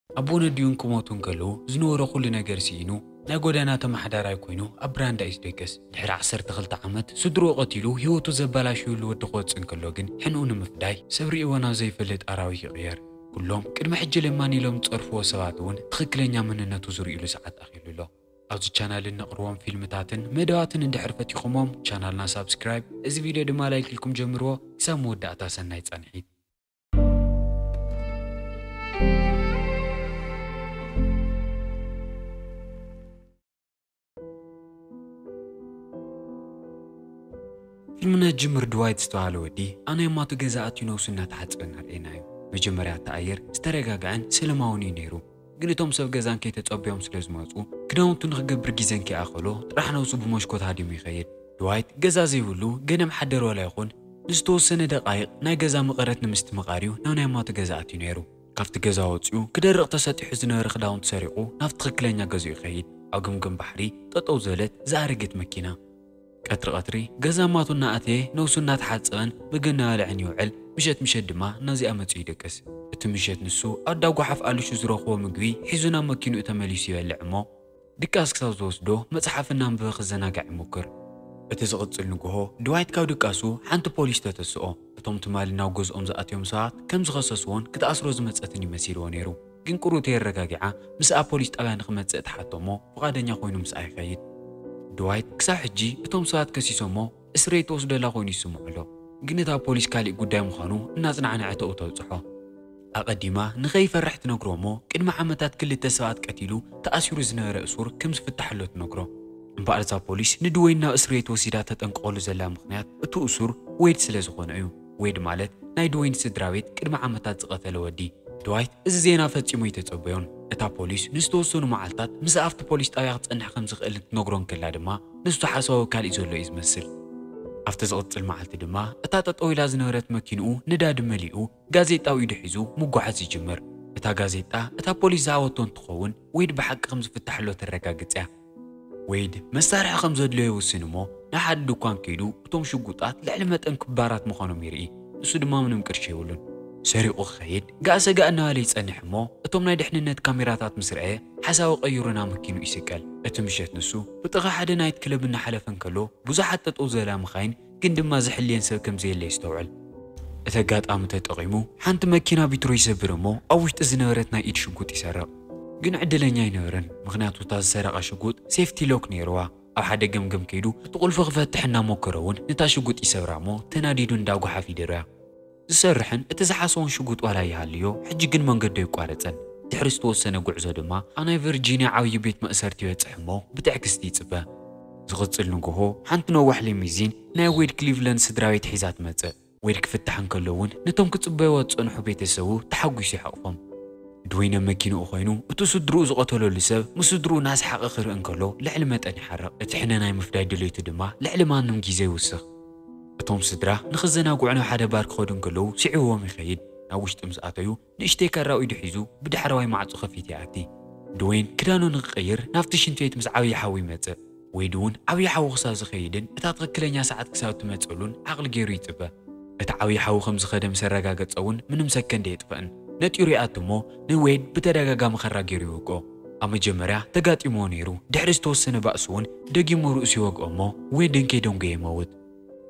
ኣቦን ኣዲኡን ክሞቱ እንከለዉ ዝነበሮ ኩሉ ነገር ስኢኑ ናይ ጎዳና ተመሓዳራይ ኮይኑ ኣብ ብራንዳ እዩ ዝደቅስ። ድሕሪ ዓሰርተ ክልተ ዓመት ስድርኡ ቀቲሉ ህይወቱ ዘበላሽውሉ ወዲ ክወፅእ እንከሎ ግን ሕንኡ ንምፍዳይ ሰብ ርእይዎ ናብ ዘይፈልጥ ኣራዊት ይቕየር። ኩሎም ቅድሚ ሕጂ ለማኒ ኢሎም ዝፀርፍዎ ሰባት እውን ትኽክለኛ መንነቱ ዝርእይሉ ሰዓት ኣኺሉ ኣሎ። ኣብዚ ቻናል እነቕርቦም ፊልምታትን መደባትን እንድሕር ፈቲኹሞም ቻናልና ሳብስክራይብ፣ እዚ ቪድዮ ድማ ላይክ ኢልኩም ጀምርዎ። ክሳብ መወዳእታ ሰናይ ፃንሒት። ፊልምና ጅምር ድዋይት ዝተባሃለ ወዲ ኣናይ ኣማቱ ገዛ ኣትዩ ነብሱ እናተሓፀበ እናርኤና እዩ። መጀመርያ እቲ ኣየር ዝተረጋግዐን ሰለማውን እዩ ነይሩ። ግን እቶም ሰብ ገዛን ከይተጸበዮም ስለ ዝመጹ ክዳውንቱ ንክገብር ግዜ እንከይኣኸሎ ጥራሕ ነብሱ ብመስኮት ሃዲሙ ይኸይድ። ድዋይት ገዛ ዘይብሉ ገነብ ሓደር ዋላ ይኹን ንዝተወሰነ ደቃይቕ ናይ ገዛ መቐረት ንምስትምቓር እዩ ናብ ናይ ኣማቱ ገዛ ኣትዩ ነይሩ። ካብቲ ገዛ ወጺኡ ክደርቕ ተሰጢሑ ዝነበረ ክዳውንቱ ሰሪቑ ናብ ትኽክለኛ ገዝኡ ይኸይድ። ኣብ ገምገም ባሕሪ ጠጠው ዝበለት ዝኣረገት መኪና። ቀትሪ ቀትሪ ገዛ ኣማቱ እናኣተየ ነብሱ እናተሓጸበን ምግቢ እናበልዐን ይውዕል። ምሸት ምሸት ድማ ናብዚኣ መጺኡ ይድቅስ። እቲ ምሸት ንሱ ኣብ ዳጓሓፍ ኣልሹ ዝረኽቦ ምግቢ ሒዙ ናብ መኪንኡ ተመሊሱ ይበልዕ እሞ ድቃስ ክሳብ ዝወስዶ መጽሓፍ እናንበበ ክዘናጋዕ ይሞክር። እቲ ዝቕጽል ንግሆ ድዋይት ካብ ድቃሱ ሓንቲ ፖሊስ ተተስኦ። እቶም ትማሊ ናብ ገዝኦም ዝኣትዮም ሰባት ከም ዝኸሰስዎን ክትኣስሮ ዝመጸትን እዩ መሲልዎ ነይሩ። ግን ቁሩብ ተየረጋጊዓ ምስኣ ፖሊስ ጣብያ ንኽመጽእ ትሓቶ እሞ ፍቓደኛ ኮይኑ ምስኣ ይኸይድ። ድዋይት ክሳብ ሕጂ እቶም ሰባት ከሲሶሞ እስረይ ትወስደላ ኮይኑ ይስምዖ ኣሎ። ግን እታ ፖሊስ ካሊእ ጉዳይ ምዃኑ እናጽናዕነዐ ተእው ተብጽሖ። ኣቐዲማ ንኸይፈርሕ ትነግሮ እሞ ቅድሚ ዓመታት ክልተ ሰባት ቀቲሉ ተኣሲሩ ዝነበረ እሱር ከም ዝፍታሕ ኣሎ ትነግሮ። እምበኣር እዛ ፖሊስ ንድወይን ናብ እስር ቤት ወሲዳ ተጠንቅቐሉ ዘላ ምኽንያት እቲ እሱር ዌድ ስለ ዝኾነ እዩ። ዌድ ማለት ናይ ድወይን ስድራ ቤት ቅድሚ ዓመታት ዝቐተለ ወዲ። ድዋይት እዚ ዜና ፈጺሙ ኣይተጸበዮን። እታ ፖሊስ ንዝተወሰኑ መዓልታት ምስ ኣብቲ ፖሊስ ጣብያ ክጸንሕ ከም ዝኽእል እንትነግሮ እንከላ ድማ ንሱ ሓሳቡ ካልእ ዘሎ እዩ ዝመስል። ኣብቲ ዝቕጽል መዓልቲ ድማ እታ ጠጠው ኢላ ዝነበረት መኪንኡ ነዳዲ መሊኡ ጋዜጣ ኣብ ኢዱ ሒዙ ምጓዓዝ ይጅምር። እታ ጋዜጣ እታ ፖሊስ ዝሃበቶ እንትኸውን ዌድ ብሓቂ ከም ዝፍታሕ ኣሎ ተረጋግጽ እያ። ዌድ መሳርሒ ከም ዘድለዮ ይውስን እሞ ናብ ሓደ ድኳን ከይዱ እቶም ሽጉጣት ልዕሊ መጠን ክባራት ምዃኖም ይርኢ። ንሱ ድማ ምንም ቅርሺ የብሉን። ሰሪቑ ክኸይድ ጋእሰ ጋእ እናበለ ይጸንሕ እሞ እቶም ናይ ድሕንነት ካሜራታት ምስ ረኣየ ሓሳቡ ቀይሩ ናብ መኪኑ ይስቀል። እቲ ምሸት ንሱ ብጥቓ ሓደ ናይት ክለብ እናሓለፈ እንከሎ ብዙሓት ጠጠው ዝበላ መኻይን ግን ድማ ዝሕልየን ሰብ ከም ዘየለ የስተውዕል። እቲ ኣጋጣሚ ተጠቒሙ ሓንቲ መኪና ቢትሮ ይሰብር እሞ ኣብ ውሽጢ ዝነበረት ናይ ኢድ ሽጉጥ ይሰርቕ። ግን ዕድለኛ ኣይነበረን፣ ምኽንያቱ እታ ዝሰረቓ ሽጉጥ ሴፍቲ ሎክ ነይርዋ። ኣብ ሓደ ገምገም ከይዱ እቲ ቁልፊ ክፈትሕ እናሞከረ እውን ነታ ሽጉጥ ይሰብራ እሞ ተናዲዱ እንዳ ጓሓፍ ይድርያ። ዝሰርሕን እቲ ዝሓሰቦን ሽጉጥ ዋላ ይሃልዮ፣ ሕጂ ግን መንገዱ ኣይቋረጸን። ድሕሪ ዝተወሰነ ጉዕዞ ድማ ኣብ ናይ ቨርጂንያ ዓብዪ ቤት ማእሰርቲ ይበጽሕ እሞ ብትዕግስቲ ይጽበ። ዝቕጽል ንግሆ ሓንቲ ነዋሕ ሊሚዚን ናይ ዌድ ክሊቭላንድ ስድራ ቤት ሒዛ ትመጽእ። ዌድ ክፍታሕ እንከሎ እውን ነቶም ክጽበይዎ ዝጸንሑ ቤተሰቡ ተሓጒሱ ይሓቕፎም። ድወይን ኣብ መኪንኡ ኮይኑ እቲ ስድርኡ ዝቐተለሉ ሰብ ምስ ስድርኡ እናሰሓቐ ክርኢ እንከሎ ልዕሊ መጠን ይሓርቕ። እቲ ሕነ ናይ ምፍዳይ ድሌቱ ድማ ልዕሊ ማንም ግዜ ይውስኽ። እቶም ስድራ ንኽዘናግዑ ናብ ሓደ ባር ክኸዱ እንከለዉ ስዒብዎም ይኸይድ። ናብ ውሽጢ ምስ ኣተዩ ንእሽተይ ካራ ኣብ ኢዱ ሒዙ ብዳሕረዋይ ማዕጾ ከፊቱ ይኣቲ። ድወይን ክዳኑ ንክቕይር ናብቲ ሽንቲ ቤት ምስ ዓብዪ ሓዉ ይመጽእ። ዌድ እውን ዓብዪ ሓዉ ክሳብ ዝኸይድን እታ ትኽክለኛ ሰዓት ክሳብ እትመጽእሉን ዓቕሊ ገይሩ ይጽበ። እቲ ዓብዪ ሓዉ ከም ዝኸደ ምስ ኣረጋገጸ እውን ምንም ሰከንድ ኣየጥፍእን። ነጢሩ ይኣቱ እሞ ንዌድ ብተደጋጋሚ ካራ ገይሩ ይውቅኦ። ኣብ መጀመርያ ተጋጢምዎ ነይሩ፣ ድሕሪ ዝተወሰነ ባእሲ እውን ደጊሙ ርእሱ ይወግኦ እሞ ዌድን ከይደንጎየ ይመውት።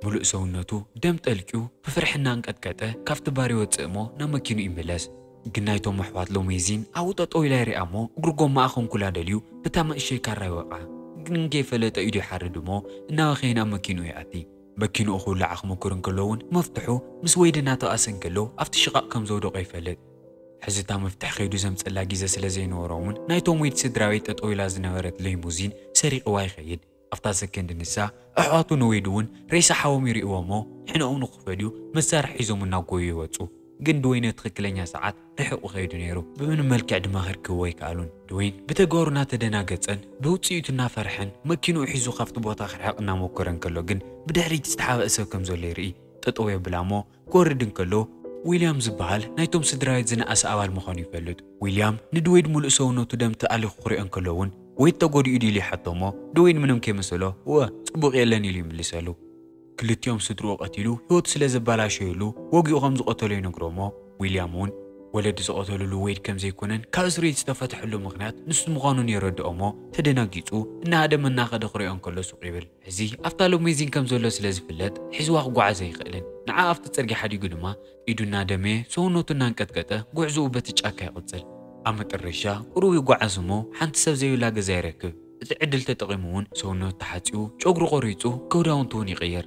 ምሉእ ሰውነቱ ደም ጠልቅዩ ብፍርሒ እናንቀጥቀጠ ካብቲ ባር ይወጽእ እሞ ናብ መኪኑ ይምለስ። ግን ናይቶም ኣሕዋት ሎሜዚን ኣብኡ ጠጠው ኢላ ይሪኣ እሞ እግሪ ጎማኣ ከንኩላ ደልዩ ብታ መንእሸይ ካራ ይወቕዓ። ግን ከይፈለጠ ኢዱ ይሓርድ እሞ እናበኸየ ናብ መኪንኡ ይኣቲ። መኪንኡ ክውልዓ ክምኩር እንከሎ እውን መፍትሑ ምስ ወይድ እናተባእሰ እንከሎ ኣብቲ ሽቓቕ ከም ዘውደቖ ይፈልጥ። ሕዚ እታ መፍትሒ ከይዱ ዘምጸላ ግዜ ስለ ዘይነበሮምን ናይቶም ወይድ ስድራ ቤት ጠጠው ኢላ ዝነበረት ሌሙዚን ሰሪቕዋ ይኸይድ። ኣብታ ሰከንድ ንሳ ኣሕዋቱ ንወይድ እውን ሬሳ ሓዎም ይርእይዎ እሞ ሕነኦም ንኽፈድዩ መሳርሒ ሒዞም እናጎዩ ይወጹ። ግን ድወይነ ትኽክለኛ ሰዓት ርሒቑ ከይዱ ነይሩ። ብምንም መልክዕ ድማ ክርክብዎ ኣይከኣሉን። ድወይን ብተግባሩ እናተደናገጸን ብውጽኢቱ እናፈርሐን መኪንኡ ሒዙ ካብቲ ቦታ ክርሕቕ እናሞከረ እንከሎ ግን ብድሕሪት ዝተሓብአ ሰብ ከም ዘሎ ይርኢ። ጠጠው የብላ እሞ ክወርድ እንከሎ ዊልያም ዝበሃል ናይቶም ስድራ ቤት ዝነኣሰ ኣባል ምዃኑ ይፈልጥ። ዊልያም ንድወይድ ሙሉእ ሰውነቱ ደም ተኣሊኹ ክሪኦ እንከሎ እውን ወይድ ተጎዲኡ ድዩ ኢሉ ይሓቶ እሞ ድወይድ ምንም ከይመሰሎ እወ ጽቡቕ የለን ኢሉ ይምልሰሉ። ክልቲኦም ስድርኡ ቀቲሉ ህይወቱ ስለ ዘበላሸየሉ ወጊኡ ከም ዝቐተሎ ይነግሮ እሞ ዊልያም እውን ወለዲ ዝቐተሉሉ ወይድ ከም ዘይኮነን ካብ እስር ቤት ዝተፈትሐሉ ምኽንያት ንሱ ምዃኑን የረድኦ እሞ ተደናጊጹ እናሃደመ እናኸደ ክሪኦ እንከሎ ሱቕ ይብል። ሕዚ ኣብታ ሎሜዚን ከም ዘሎ ስለ ዝፍለጥ ሒዝዋ ክጓዓዝ ኣይኽእልን። ንዓ ኣብቲ ጽርግያ ሓዲጉ ድማ ኢዱ እናደመየ ሰውነቱ እናንቀጥቀጠ ጉዕዞኡ በቲ ጫካ ይቕጽል። ኣብ መጠረሻ ቁሩብ ይጓዓዝ እሞ ሓንቲ ሰብ ዘይብላ ገዛ ይረክብ። እቲ ዕድል ተጠቒሙ እውን ሰውነቱ ተሓጺቡ ጨጉሩ ቆሪጹ ክዳውንቱ እውን ይቕየር።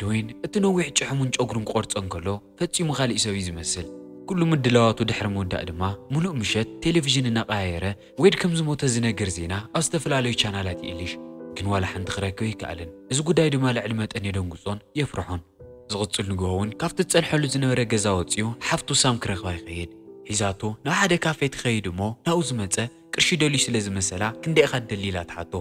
ድወይን እቲ ነዊሕ ጭሕሙን ጨጉሩን ክቆርጾ እንከሎ ፈጺሙ ካሊእ ሰብ እዩ ዝመስል። ኩሉ ምድላዋቱ ድሕሪ ምውዳእ ድማ ምሉእ ምሸት ቴሌቪዥን እናቐያየረ ወይድ ከም ዝሞተ ዝነግር ዜና ኣብ ዝተፈላለዩ ቻናላት ይእልሽ። ግን ዋላ ሓንቲ ክረክብ ኣይከኣለን። እዚ ጉዳይ ድማ ልዕሊ መጠን የደንግጾን የፍርሖን። ዝቕጽል ንግሆ እውን ካብቲ ዝጸንሐሉ ዝነበረ ገዛ ወጺኡ ሓፍቱ ሳም ክረኽባ ይኸይድ። ሒዛቶ ናብ ሓደ ካፌ ትኸይድ እሞ ናብኡ ዝመጸ ቅርሺ ደልዩ ስለ ዝመሰላ ክንደይ ኢኻ ትደሊ ኢላ ትሓቶ።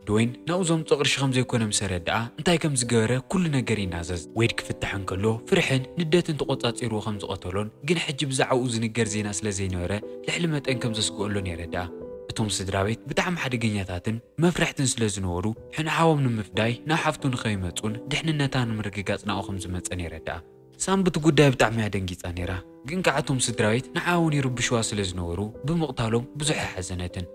ድወይን ናብኡ ዘምጾ ቅርሺ ከም ዘይኮነ ምስ ኣረድኣ እንታይ ከም ዝገበረ ኩሉ ነገር ይናዘዝ። ወይድ ክፍታሕ እንከሎ ፍርሕን ንደትን ተቖጻጺርዎ ከም ዝቐተሎን ግን ሕጂ ብዛዕባኡ ዝንገር ዜና ስለ ዘይነበረ ልዕሊ መጠን ከም ዘስግኦሎን የረድኣ። እቶም ስድራ ቤት ብጣዕሚ ሓደገኛታትን መፍርሕትን ስለ ዝነበሩ ሕንሓዎም ንምፍዳይ ናብ ሓፍቱ ንኸይመጹን ድሕንነታ ንምርግጋጽ ናብኡ ከም ዝመጸን የረድኣ። ሳም ብቲ ጉዳይ ብጣዕሚ እያ ደንጊጻ ነይራ። ግን ከዓ እቶም ስድራ ቤት ንዓ እውን ይርብሽዋ ስለ ዝነበሩ ብምቕታሎም ብዙሕ ኣይሓዘነትን።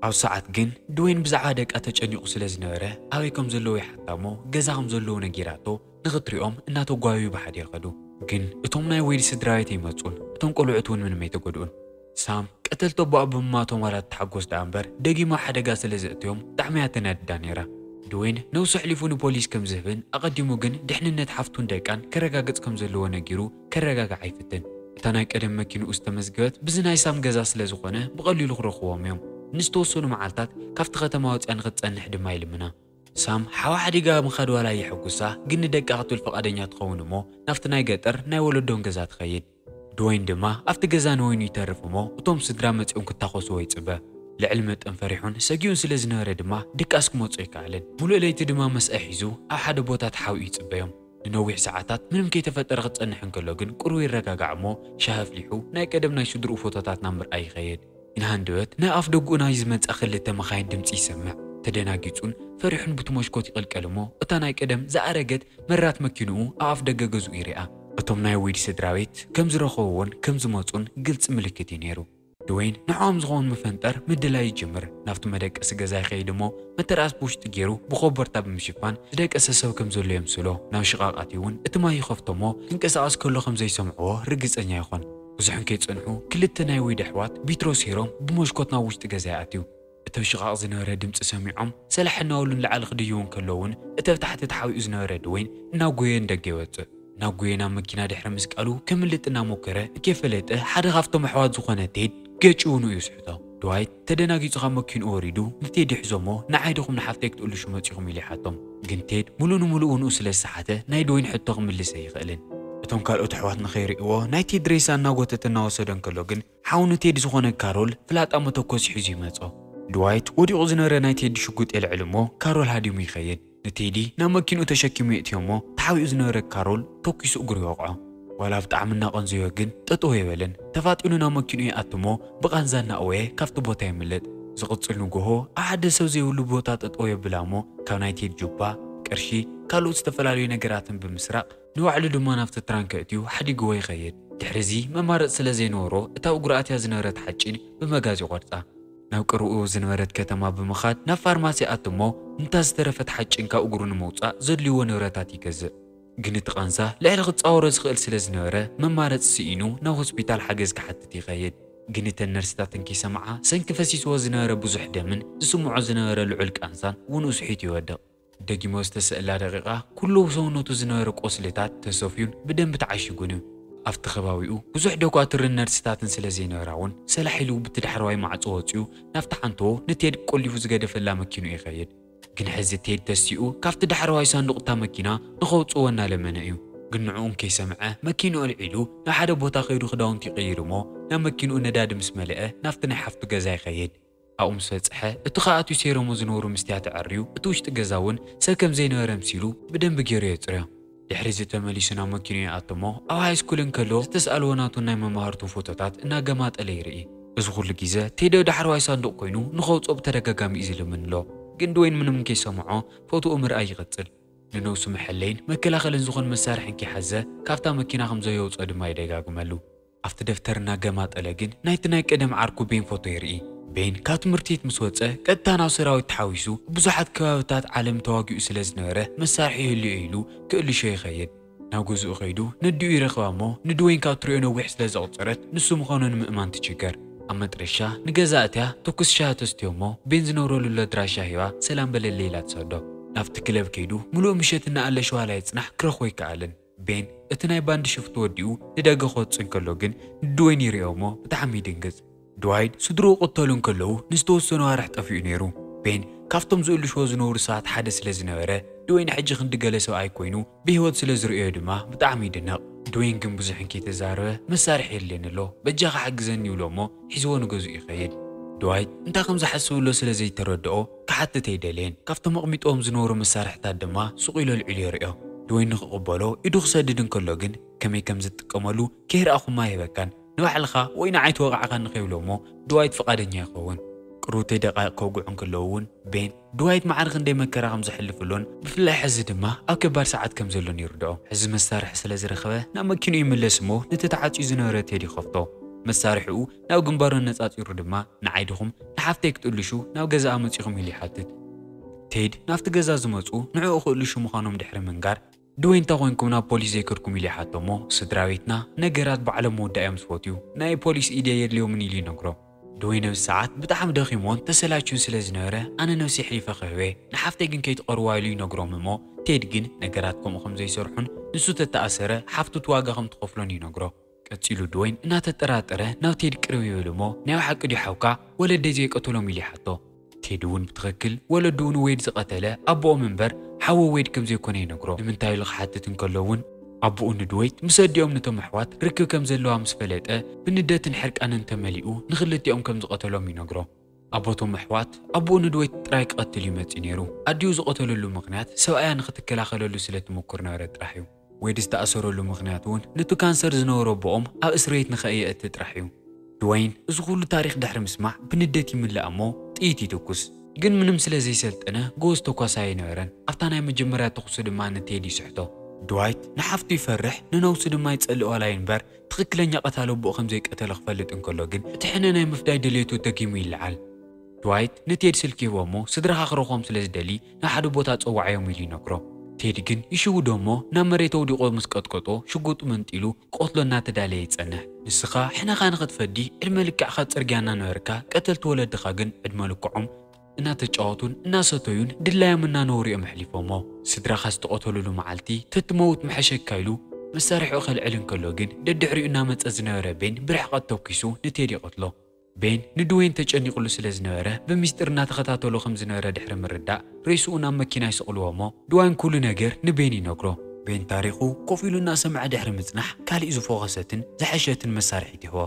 ኣብ ሰዓት ግን ድወይን ብዛዕባ ደቃ ተጨኒቑ ስለ ዝነበረ ኣበይ ከም ዘለዉ ይሓታ እሞ ገዛ ከም ዘለዉ ነጊራቶ ንኽትሪኦም እናተጓየዩ ብሓደ ይኸዱ። ግን እቶም ናይ ወይድ ስድራ ቤት ኣይመጹን። እቶም ቆልዑት እውን ምንም ኣይተጎድኡን። ሳም ቀተልቲ ኣቦኣ ብምማቶም ዋላ ትሓጎስ ደኣ እምበር ደጊማ ሓደጋ ስለ ዘእትዮም ብጣዕሚ እያ ተናድዳ ነይራ። ድወይን ነብሱ ኣሕሊፉ ንፖሊስ ከም ዝህብን ኣቐዲሙ ግን ድሕንነት ሓፍቱን ደቃን ከረጋግጽ ከም ዘለዎ ነጊሩ ከረጋግዓ ይፍትን። እታ ናይ ቀደም መኪንኡ ዝተመዝገበት ብዚ ናይ ሳም ገዛ ስለ ዝኾነ ብቐሊሉ ክረኽቦም እዮም። ንዝተወሰኑ መዓልታት ካብቲ ከተማ ወጽያ ንኽትጸንሕ ድማ ይልምና። ሳም ሓዋ ሓዲጋ ምኻድ ዋላ የሐጉሳ፣ ግን ንደቃ ክትብል ፍቓደኛ ትኸውን እሞ ናብቲ ናይ ገጠር ናይ ወለዶን ገዛ ትኸይድ። ድወይን ድማ ኣብቲ ገዛ ንወይኑ ይተርፍ እሞ እቶም ስድራ መጺኦም ክታኾስዎ ይጽበ። ልዕሊ መጠን ፈሪሑን ሰጊኡን ስለ ዝነበረ ድማ ድቃስ ክመጾ ኣይከኣለን። ሙሉእ ለይቲ ድማ መስአ ሒዙ ኣብ ሓደ ቦታ ተሓቢኡ ይጽበዮም። ንነዊሕ ሰዓታት ምንም ከይተፈጠረ ክጸንሕ እንከሎ ግን ቁሩብ ይረጋጋዕ እሞ ሻሂ ኣፍሊሑ ናይ ቀደም ናይ ስድርኡ ፎቶታት ናብ ምርኣይ ይኸይድ። ኢንሃንደበት ናይ ኣፍ ደጉኡ ናይ ዝመጻ ክልተ መኻይን ድምጺ ይሰምዕ። ተደናጊጹን ፈሪሑን ብቲ መስኮት ይቕልቀል እሞ እታ ናይ ቀደም ዝኣረገት መራት መኪንኡ ኣብ ኣፍ ደገ ገዝኡ ይሪኣ። እቶም ናይ ወይድ ስድራ ቤት ከም ዝረኸብዎን ከም ዝመጹን ግልጺ ምልክት እዩ ነይሩ። ድወይን ንዕኦም ዝኸውን መፈንጠር ምድላይ ይጅምር። ናብቲ መደቀሲ ገዛ ይኸይድ እሞ መተርኣስ ብውሽጢ ገይሩ ብኮቦርታ ብምሽፋን ዝደቀሰ ሰብ ከም ዘሎ የምስሎ። ናብ ሽቓቕ ኣትዩ እውን እቲ ማይ ይኸፍቶ እሞ ክንቀሳቐስ ከሎ ከም ዘይሰምዕዎ ርግጸኛ ይኾን። ብዙሕ እንከይጸንሑ ክልተ ናይ ወይድ ኣሕዋት ቢትሮ ሰይሮም ብመስኮት ናብ ውሽጢ ገዛ ይኣትዩ። እቶም ሽቓቕ ዝነበረ ድምጺ ሰሚዖም ሰላሕ እናበሉ ንላዕሊ ክድይቡ እንከለዉ እውን እቲ ኣብ ታሕቲ ተሓቢኡ ዝነበረ ድወይን እናጎየ ንደገ ይወጽእ። እናጎየ ናብ መኪና ድሕሪ ምስቃሉ ከምልጥ እናሞከረ ከይፈለጠ ሓደ ካብቶም ኣሕዋት ዝኾነ ቴድ ገጭ ውንኡ ይስሕቶ። ድዋይት ተደናጊጹ ካብ መኪንኡ ወሪዱ ንቴድ ይሕዞ እሞ ንዓይ ዲኹም ንሓፍተይ ክትእልሹ መጺኹም ኢሉ ይሓቶም። ግን ቴድ ሙሉእ ንሙሉእ ውንኡ ስለ ዝሰሓተ ናይ ድወይን ሕቶ ክምልስ ኣይኽእልን። እቶም ካልኦት ኣሕዋት ንኸይርእይዎ ናይ ቴድ ሬሳ እናጎተተ እናወሰዶ እንከሎ ግን ሓው ንቴድ ዝኾነ ካሮል ፍላጣ መተኮሲ ሒዙ ይመጾ። ድዋይት ወዲቑ ዝነበረ ናይ ቴዲ ሽጉጥ የልዕል እሞ ካሮል ሃዲሙ ይኸይድ። ንቴዲ ናብ መኪንኡ ተሸኪሙ የእትዮ እሞ ተሓቢኡ ዝነበረ ካሮል ተኲሱ እግሩ ይወቕዖ። ዋላ ብጣዕሚ እናቐንዘዮ ግን ጠጠው የበለን። ተፋጢኑ ናብ መኪንኡ ይኣቱ እሞ ብቓንዛ እናእወየ ካብቲ ቦታ የምልጥ። ዝቕጽል ንጎሆ ኣብ ሓደ ሰብ ዘይብሉ ቦታ ጠጠው የብላ እሞ ካብ ናይ ቴዲ ጁባ፣ ቅርሺ፣ ካልኦት ዝተፈላለዩ ነገራትን ብምስራቕ ንባዕሉ ድማ ናብቲ ትራንክ ኣእትዩ ሓዲግዎ ይኸይድ። ድሕሪ እዚ መማረጺ ስለ ዘይነበሮ እታ እግሩ ኣትያ ዝነበረት ሓጪን ብመጋዝ ይቖርጻ። ናብ ቅርብኡ ዝነበረት ከተማ ብምኻድ ናብ ፋርማሲ ኣትሞ እንታ ዝተረፈት ሓጭን ካብ እግሩ ንምውጻእ ዘድልይዎ ንብረታት ይገዝእ። ግን እቲ ቃንዛ ልዕሊ ክጻወሮ ዝኽእል ስለ ዝነበረ መማረጺ ስኢኑ ናብ ሆስፒታል ሓገዝ ክሓትት ይኸይድ። ግን እተን ነርስታት እንከይሰምዓ ሰንኪ ፈሲስዎ ዝነበረ ብዙሕ ደምን ዝስምዖ ዝነበረ ልዑል ቃንዛን ውንኡ ስሒቱ ይወድቕ። ደጊሞ ዝተሰእላ ደቂቓ ኩሉ ሰውነቱ ዝነበረ ቆስልታት ተሰፍዩን ብደንቢ ተዓሺጉን እዩ። ኣብቲ ከባቢኡ ብዙሕ ደኳትርን ነርስታትን ስለ ዘይነበራ እውን ሰላሕ ኢሉ ብቲ ዳሕረዋይ ማዕጾ ወጺኡ ናብቲ ሓንቶ ንቴድ ቆሊፉ ዝገደፈላ መኪንኡ ይኸይድ። ግን ሕዚ ቴድ ተሲኡ ካብቲ ዳሕረዋይ ሳንዱቕ እታ መኪና ንኸውጽእዎ እናለመነ እዩ። ግን ንዕኡ እንከይሰምዐ መኪንኡ ኣልዒሉ ናብ ሓደ ቦታ ከይዱ ክዳውንቲ ይቕይር እሞ ናብ መኪንኡ ነዳዲ ምስ መለአ ናብቲ ናይ ሓፍቱ ገዛ ይኸይድ። ኣብኡ ምስ በጽሐ እቲ ከኣትዩ ሰይሮሞ ዝነበሩ ምስትያት ኣዐርዩ እቲ ውሽጢ ገዛ እውን ሰብ ከም ዘይነበረ ምሲሉ ብደንቢ ገይሩ የጽርዮ። ድሕሪ እዚ ተመሊሱ ናብ መኪንኡ ይኣቱ እሞ ኣብ ሃይስኩል እንከሎ ዝተስኣልዎ ናቱን ናይ መማህርቱን ፎቶታት እናገማጠለ ይርኢ። እዚ ኩሉ ግዜ ቴዲ ዳሕረዋይ ሳንዱቕ ኮይኑ ንኸውጽኦ ብተደጋጋሚ እዩ ዝልምን ኣሎ። ግን ድወይን ምንም እንከይሰምዖ ፎቶኡ ምርኣይ ይቕጽል። ንነብሱ መሐለይን መከላኸልን ዝኾን መሳርሒ እንከይሓዘ ካብታ መኪና ከም ዘየውጽኦ ድማ ይደጋግመሉ። ኣብቲ ደፍተር እናገማጠለ ግን ናይቲ ናይ ቀደም ዓርኩ ቤን ፎቶ ይርኢ። ቤን ካብ ትምህርቲ ቤት ምስ ወጸ ቀጥታ ናብ ሰራዊት ተሓዊሱ ብዙሓት ከባብታት ዓለም ተዋጊኡ ስለ ዝነበረ መሳርሒ ይህልዮ ኢሉ ክእልሾ ይኸይድ። ናብ ገዝኡ ከይዱ ነዲኡ ይረኽባ እሞ ንድወይን ካብ ትሪኦ ነዊሕ ስለ ዘቑጸረት ንሱ ምዃኑ ንምእማን ትችገር። ኣብ መጥረሻ ንገዛ እትያ ትኩስ ሻሂ ተስትዮ እሞ ቤን ዝነብረሉ ኣድራሻ ሂባ ሰላም በለለይ ኢላ ትሰዶ። ናብቲ ክለብ ከይዱ ምሉእ ምሸት እናኣለሸ ዋላ ይጽናሕ ክረኽቦ ኣይከኣልን። ቤን እቲ ናይ ባንድ ሽፍቱ ወዲኡ ንደገ ክወጽእ እንከሎ ግን ንድወይን ይሪኦ እሞ ብጣዕሚ ይድንግጽ። ድዋይት ስድርኡ ክቕተሉ እንከለዉ ንዝተወሰኑ ኣዋርሕ ጠፊኡ ነይሩ። ቤን ካብቶም ዝእልሽዎ ዝነበሩ ሰባት ሓደ ስለ ዝነበረ ድወይን ሕጂ ክንዲ ገለ ሰብኣይ ኮይኑ ብህይወት ስለ ዝርእዮ ድማ ብጣዕሚ ይድነቕ። ድወይን ግን ብዙሕ እንከይተዛረበ መሳርሒ የድልየኒ ኣሎ በጃኻ ሓግዘኒ ይብሎ እሞ ሒዝዎ ንገዝኡ ይኸይድ። ድዋይት እንታይ ከም ዝሓስብ ኣሎ ስለ ዘይተረድኦ ክሓትት ኣይደለየን። ካብቶም ኣቕሚጥዎም ዝነበሩ መሳርሕታት ድማ ስቕ ኢሉ ኣልዒሉ የርእዮ። ድወይን ንኽቕበሎ ኢዱ ክሰድድ እንከሎ ግን ከመይ ከም ዝጥቀመሉ ከይረኣኹማ ኣይህበካን፣ ንባዕልኻ ወይ ንዓይ ተወቓዕካ ንኸይብሎ እሞ ድዋይት ፍቓደኛ ይኸውን። ቅሩብ ደቃይቕ ከውግዑ እንከለዉ እውን ቤን ድዋይት ማዕረ ክንደይ መከራ ከም ዘሕልፍሎን ብፍላይ ሕዚ ድማ ኣብ ከባድ ሰዓት ከም ዘሎን ይርድኦ። ሕዚ መሳርሒ ስለ ዝረኸበ ናብ መኪንኡ ይምለስ እሞ ነቲ ተዓጽዩ ዝነበረ ቴድ ይኸፍቶ። መሳርሒኡ ናብ ግንባሩ ኣነጻጺሩ ድማ ንዓይ ድኹም ንሓፍተይ ክትእልሹ ናብ ገዛኣ መጺኹም ኢሉ ይሓትት። ቴድ ናብቲ ገዛ ዝመጹ ንዕኡ ክእልሹ ምዃኖም ድሕሪ ምንጋር ድወይን እንታይ ኮይንኩም ናብ ፖሊስ ዘይከድኩም ኢሉ ይሓቶ እሞ ስድራ ቤትና ነገራት ባዕሎም ምውዳእ እዮም ዝፈትዩ ናይ ፖሊስ ኢድ ኣየድልዮምን ኢሉ ይነግሮ። ድወይን ኣብዚ ሰዓት ብጣዕሚ ደኺምዎን ተሰላችዩን ስለ ዝነበረ ኣነ ነብሰይ ኣሕሊፈ ክህበ ንሓፍተይ ግን ከይትቐርዋ ኢሉ ይነግሮም እሞ ቴድ ግን ነገራት ከምኡ ከም ዘይሰርሑን ንሱ ተተኣሰረ ሓፍቱ እቲ ዋጋ ከም ትኸፍሎን ይነግሮ። ቀጺሉ ድወይን እናተጠራጠረ ናብ ቴድ ቅርብ ይብል እሞ ናይ ብሓቂ ድዩ ሓውካ ወለደይ ዘይቀተሎም ኢሉ ይሓቶ። ቴድ እውን ብትኽክል ወለድኡ ንዌድ ዝቐተለ ኣቦኦም እምበር ሓወ ዌድ ከም ዘይኮነ ይነግሮ። ንምንታይ ኢሉ ክሓትት እንከሎ እውን ኣቦኡ ንድወይት ምስ ኣዲኦም ነቶም ኣሕዋት ርክብ ከም ዘለዋ ምስ ፈለጠ ብንደትን ሕርቃንን ተመሊኡ ንኽልቲኦም ከም ዝቐተሎም ይነግሮ። ኣቦቶም ኣሕዋት ኣቦኡ ንድወይት ጥራይ ክቐትል እዩ መጺኡ ነይሩ። ኣዲኡ ዝቐተለሉ ምኽንያት ሰብኣያ ንኽትከላኸለሉ ስለ ትምኩር ነበረ ጥራሕ እዩ። ዌድ ዝተኣሰረሉ ምኽንያት እውን ነቲ ካንሰር ዝነበሮ ኣቦኦም ኣብ እስር ቤት ንኸየእቲ ጥራሕ እዩ። ድወይን እዚ ኩሉ ታሪኽ ድሕሪ ምስማዕ ብንደት ይምላእ እሞ ጥይት ይትኩስ። ግን ምንም ስለ ዘይሰልጠነ ጎበዝ ተኳሳይ ኣይነበረን። ኣብታ ናይ መጀመርያ ተኹሲ ድማ ንቴድ ይስሕቶ። ድዋይት ንሓፍቱ ይፈርሕ ንነብሱ ድማ ይጸልእ ዋላ ይንበር ትኽክለኛ ቀታሊ ኣቦኡ ከም ዘይቀተለ ክፈልጥ እንከሎ ግን እቲ ሕነ ናይ ምፍዳይ ድልየቱ ደጊሙ ይለዓል። ድዋይት ንቴድ ስልኪ ይህቦ እሞ ስድራኻ ክረኽቦም ስለ ዝደሊ ናብ ሓደ ቦታ ጸዋዓዮም ኢሉ ይነግሮ። ቴድ ግን ይሽውዶ እሞ ናብ መሬት ኣውዲቖ ምስ ቀጥቀጦ ሽጉጡ መንጢሉ ክቐትሎ እናተዳለየ ይጸንሕ። ንስኻ ሕነኻ ንኽትፈዲ ዕድመ ልክዕካ ጽርግያ እናነበርካ ቀተልቲ ወለድኻ ግን ዕድመ ልክዖም እናተጫወቱን እናሰተዩን ድላዮም እናነበሩ እዮም ኣሕሊፎሞ። ስድራኻ ዝተቐተሉሉ መዓልቲ ተትመውት ምሐሸካ ኢሉ መሳርሒኡ ከልዕል እንከሎ ግን ደድሕሪኡ እናመጸ ዝነበረ ቤን ብርሕቐት ተኲሱ ንቴድ ይቐትሎ። ቤን ንድዌን ተጨኒቕሉ ስለ ዝነበረ ብሚስጥር እናተኸታተሎ ከም ዝነበረ ድሕሪ ምርዳእ ሬስኡ ናብ መኪና ይስቕልዎ እሞ ድዋይን ኩሉ ነገር ንቤን ይነግሮ። ቤን ታሪኹ ኮፍ ኢሉ እናሰምዐ ድሕሪ ምጽናሕ ካሊእ ዝፎኸሰትን ዝሐሸትን መሳርሒት ይህቦ።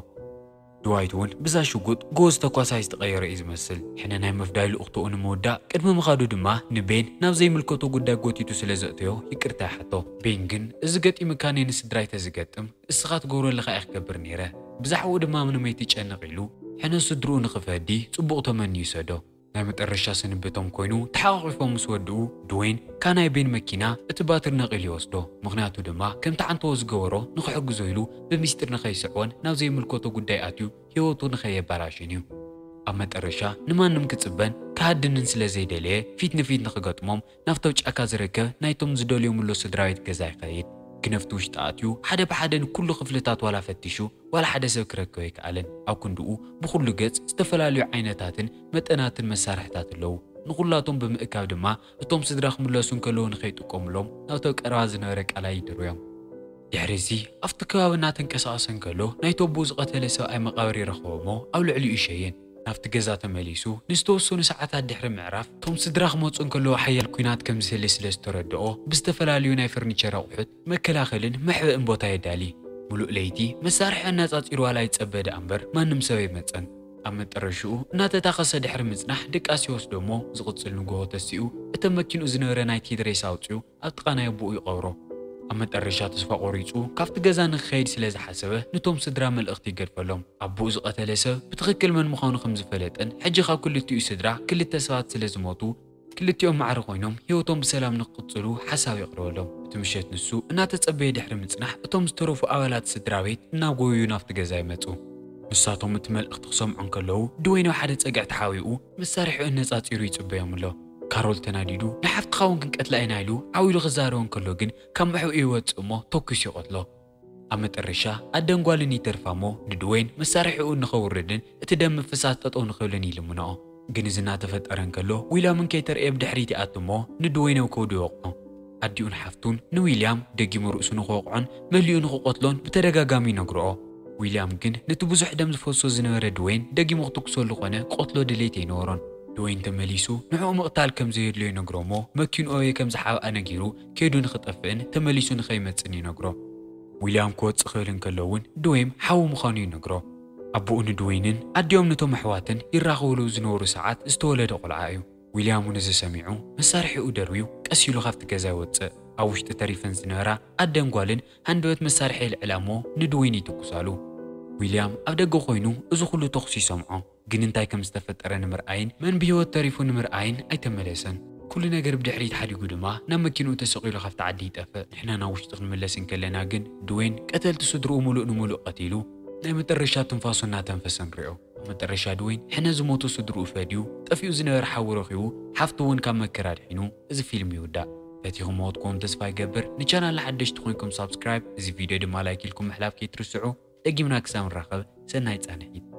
ድዋይት እውን ብዛ ሽጉጥ ጎበዝ ተኳሳይ ዝተቐየረ እዩ ዝመስል። ሕነ ናይ ምፍዳይ ልኡኽትኡ ንምውዳእ ቅድሚ ምኻዱ ድማ ንቤን ናብ ዘይምልከቶ ጉዳይ ጎቲቱ ስለ ዘእተዮ ይቅርታ ይሓቶ። ቤን ግን እዚ ገጢሙካኒ ንስድራይ ተዝገጥም እስኻ ትገብሮ ኣለኻ እየ ክገብር ነይረ። ብዛዕባኡ ድማ ምንም ኣይትጨነቕ ኢሉ ሕነ ስድርኡ ንኽፈዲ ጽቡቕ ተመንዩ ይሰዶ። ናይ መጠረሻ ስንብቶም ኮይኑ ተሓቋቒፎም ምስ ወድኡ ድዌን ካናይ ቤን መኪና እቲ ባትሪ ነቒሉ ይወስዶ። ምኽንያቱ ድማ ከምቲ ዓንተዎ ዝገበሮ ንኽሕግዞ ኢሉ ብሚስጢር ንኸይስዕቦን ናብ ዘይምልከቶ ጉዳይ ኣትዩ ህይወቱ ንኸየበላሽን እዩ። ኣብ መጠረሻ ንማንም ክጽበን ክሃድንን ስለ ዘይደለየ ፊት ንፊት ንኽገጥሞም ናብቶም ጫካ ዝርከብ ናይቶም ዝደልዮምሎ ስድራቤት ገዛ ይኸይድ። ክነፍቲ ውሽጢ ኣትዩ ሓደ ብሓደ ንኩሉ ክፍልታት ዋላ ፈቲሹ ዋላ ሓደ ሰብ ክረክብ ኣይከኣለን። ኣብ ክንድኡ ብኹሉ ገጽ ዝተፈላለዩ ዓይነታትን መጠናትን መሳርሕታት ኣለዉ። ንኹላቶም ብምእካብ ድማ እቶም ስድራ ክምለሱ እንከለዉ ንኸይጥቀሙሎም ናብቲ ኣብ ቀረባ ዝነበረ ቀላይ ይድርብዮም። ድሕሪ እዚ ኣብቲ ከባቢ እናተንቀሳቐሰ እንከሎ ናይቲ ኣቦኡ ዝቐተለ ሰብኣይ መቓብር ይረኽቦ እሞ ኣብ ልዕሊኡ ይሸይን። ናብቲ ገዛ ተመሊሱ ንዝተወሰኑ ሰዓታት ድሕሪ ምዕራፍ እቶም ስድራ ክመፁ እንከለዉ ሓያል ኲናት ከም ዝህሊ ስለ ዝተረድኦ ብዝተፈላለዩ ናይ ፈርኒቸር ኣቑሑት መከላኸልን መሕበእን ቦታ የዳሊ። ሙሉእ ለይቲ መሳርሒ ኣነፃፂሩ ዋላ ይፀበ ደኣ እምበር ማንም ሰብ ኣይመፀን። ኣብ መጠረሽኡ እናተታኸሰ ድሕሪ ምፅናሕ ድቃስ ይወስዶ እሞ ዝቕፅል ንግሆ ተሲኡ እተ መኪንኡ ዝነበረ ናይ ቴድሬስ ኣውፅኡ ኣብ ጥቓ ናይ ኣቦኡ ይቐብሮ። ኣብ መጠረሻ ተስፋ ቆሪፁ ካብቲ ገዛ ንክኸይድ ስለ ዝሓሰበ ንቶም ስድራ መልእኽቲ ይገድፈሎም። ኣቦኡ ዝቐተለ ሰብ ብትኽክል መን ምዃኑ ከም ዝፈለጠን ሕጂ ካብ ክልቲኡ ስድራ ክልተ ሰባት ስለ ዝሞቱ ክልቲኦም ማዕረ ኮይኖም ህይወቶም ብሰላም ንክቕጽሉ ሓሳብ የቕርበሎም። እቲ ምሸት ንሱ እናተጸበየ ድሕሪ ምጽናሕ፣ እቶም ዝተረፉ ኣባላት ስድራ ቤት እናጎዩ ናብቲ ገዛ ይመጹ። ንሳቶም እቲ መልእኽቲ ክሰምዑ እንከለዉ፣ ድወይን ኣብ ሓደ ጸግዒ ተሓቢኡ መሳርሒኡ ኣነጻጺሩ ይጽበዮም ኣሎ። ካሮል ተናዲዱ፣ "ንሓፍትኻ እውን ክንቀትላ ኢና" ኢሉ ዓው ኢሉ ክዛረብ እንከሎ ግን ካብ ምሕብኡ ይወጽእ እሞ ተኲሱ ይቐትሎ። ኣብ መጠረሻ ኣደን ጓልን ይተርፋ እሞ ንድወይን መሳርሒኡ ንኸውርድን እቲ ደም ምፍሳስ ጠጠው ንኽብልን ይልምንኦ። ግን እዚ እናተፈጠረ እንከሎ ዊልያምን ኬተር ኣብ ድሕሪት ይኣቱ እሞ ንድወይን ኣብ ከብዱ ይወቕዖ። ኣዲኡን ሓፍቱን ንዊልያም ደጊሙ ርእሱ ንኽወቕዖን መሊኡ ንኽቐትሎን ብተደጋጋሚ ይነግርኦ። ዊልያም ግን ነቲ ብዙሕ ደም ዝፈሶ ዝነበረ ድወይን ደጊሙ ክትኩሰሉ ኾነ ክቐትሎ ድሌት ኣይነበሮን። ድወይን ተመሊሱ ንዕኡ ምቕታል ከም ዘየድልዮ ይነግሮ እሞ መኪንኡ ኣበይ ከም ዝሓብኣ ነጊሩ ከይዱ ንኽጠፍእን ተመሊሱ ንኸይመጽእን ይነግሮ። ዊልያም ክወጽእ ክብል እንከሎ እውን ድወይን ሓዉ ምዃኑ ይነግሮ። ኣቦኡ ንድወይንን ኣዲኦም ነቶም ኣሕዋትን ይራኸብሉ ዝነበሩ ሰዓት ዝተወለደ ቆልዓ እዩ። ዊልያም እውን እዚ ሰሚዑ መሳርሒኡ ደርብዩ ቀስ ኢሉ ካብቲ ገዛ ይወጽእ። ኣብ ውሽጢ ተሪፈን ዝነበራ ኣደን ጓልን ሃንደበት መሳርሒ የልዕላ እሞ ንድወይን ይትኩሳሉ። ዊልያም ኣብ ደገ ኮይኑ እዚ ኩሉ ተኹሲ ይሰምዖ። ግን እንታይ ከም ዝተፈጠረ ንምርኣይን መን ብህይወት ተሪፉ ንምርኣይን ኣይተመለሰን። ኩሉ ነገር ብድሕሪት ሓዲጉ ድማ ናብ መኪንኡ ተሰቒሉ ካብቲ ዓዲ ይጠፍእ። ንሕና ናብ ውሽጢ ክንምለስ እንከለና ግን ድወይን ቀተልቲ ስድርኡ ሙሉእ ንሙሉእ ቀቲሉ ናይ መጠረሻ ትንፋሱ እናተንፈሰ ንሪኦ። ኣብ መጠረሻ ድወይን ሕነ ዝሞቱ ስድርኡ ፈድዩ፣ ጠፊኡ ዝነበረ ሓዉ ረኺቡ፣ ሓፍቱ እውን ካብ መከራ ኣድሒኑ እዚ ፊልም ይውዳእ። ፈቲኹምዎ ትኮኑ ተስፋ ይገብር። ንቻናልና ሓደሽቲ ኮይንኩም ሳብስክራይብ፣ እዚ ቪድዮ ድማ ላይክ ኢልኩም ምሕላፍ ከይትርስዑ። ደጊምና ክሳብ ንራኸብ ሰናይ ጻንሒት።